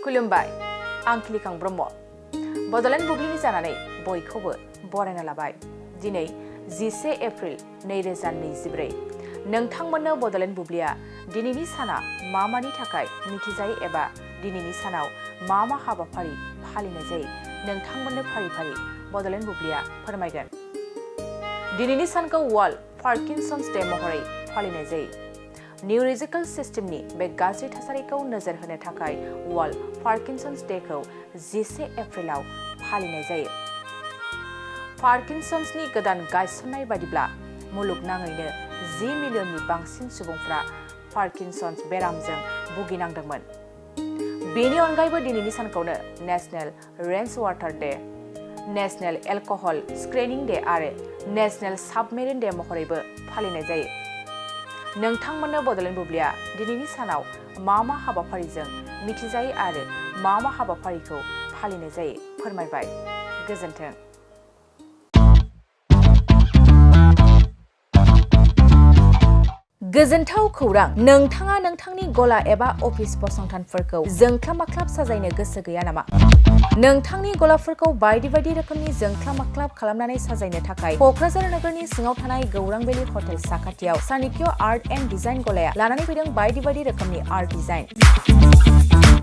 खुलुमबाय आं खिलिखां ब्रह्म बडलेण्ड बुब्लिनि जानानै बयखौबो बरायना लाबाय दिनै 11 एप्रिल 2024 नोंथांमोननो बडलेण्ड बुब्लिया दिनैनि साना मामानि थाखाय मिथिजायो एबा दिनैनि सानाव मा हाबाफारि फालिनाय जायो नोंथांमोननो फारि फारि बडलेण्ड बुब्लिया फोरमायगोन दिनैनि सानखौ वर्ल्ड पार्किनसन्स डे महरै फालिनाय जायो न्यूरोलजिकल सिस्टमनि बे गाज्रि थासारिखौ नोजोर होनो थाखाय वर्ल्ड पार्किनसन्स डेखौ 11 एप्रिलाव फालिनाय जायो पार्किनसन्सनि गोदान गायसननाय बायदिब्ला मुलुगनाङैनो 10 मिलियननि बांसिन सुबुंफ्रा पार्किनसन्स बेरामजों भुगिनांदोंमोन बेनि अनगायैबो दिनैनि सानखौनो national rains water day national alcohol screening day आरो नेशनेल साबमेरिन डे महरैबो फालिनाय जायो नोंथांमोननो बडलेण्ड बुब्लिया दिनैनि सानाव मा हाबाफारिजों मिथिजायो आरो मा हाबाफारिखौ फालिनाय जायो फोरमायबाय गोजोन्थों गोजोनथाव खौरां नोंथाङा नोंथांनि गला एबा अफिस फसंथानफोरखौ जोंख्लाब-माख्लाब साजायनो गोसो गैया नामा नोंथांनि गलाफोरखौ बायदि रोखोमनि जोंख्लाब-माख्लाब खालामनानै साजायनो थाखाय क'क्राझार नोगोरनि सिङाव थानाय गौरां भेलि हटेल साखाथियाव चाणक्य आर्ट एन्ड डिजाइन गलाया लानानै फैदों बायदि रोखोमनि आर्ट डिजाइन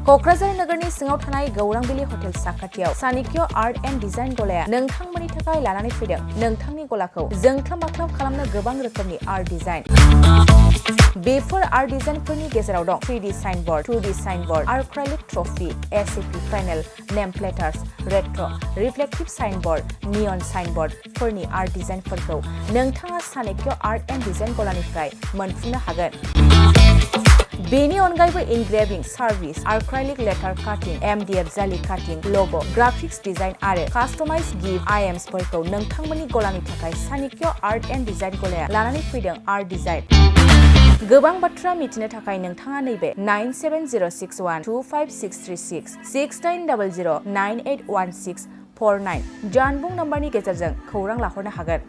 क'क्राझार नोगोरनि सिङाव थानाय गौरां भेलि हटेल साखाथियाव चाणक्य आर्ट एन्ड डिजाइन गलाया नोंथांमोननि थाखाय लानानै फैदों नोंथांनि गलाखौ जोंख्लाब-माख्लाब खालामनो गोबां रोखोमनि आर्ट डिजाइन बेफोर आर्ट डिजाइनफोरनि गेजेराव दं 3D signboard 2D signboard acrylic trophy SAP panel name plates retro' reflective signboard neon साइनबोर्डफोरनि आर्ट डिजाइनफोरखौ नोंथाङा चाणक्य आर्ट एन्ड डिजाइन गलानिफ्राय मोनफुंनो हागोन बेनि अनगायैबो इनग्रेविं सार्भिस आर्क्राइलिक लेटार काटिं एमडीएफ जालि काटिं लग' ग्राफिक्स डिजाइन आरो कास्टमाइज गिफ्ट आइएम्सफोरखौ नोंथांमोननि गलानि थाखाय चाणक्य आर्ट एन्ड डिजाइन गलाया लानानै फैदों आर्ट डिजाइन गोबां बाथ्रा मिथिनो थाखाय नोंथाङा नैबे 9706125636 6900981649 जानबुं नम्बरनि गेजेरजों खौरां लाहरनो हागोन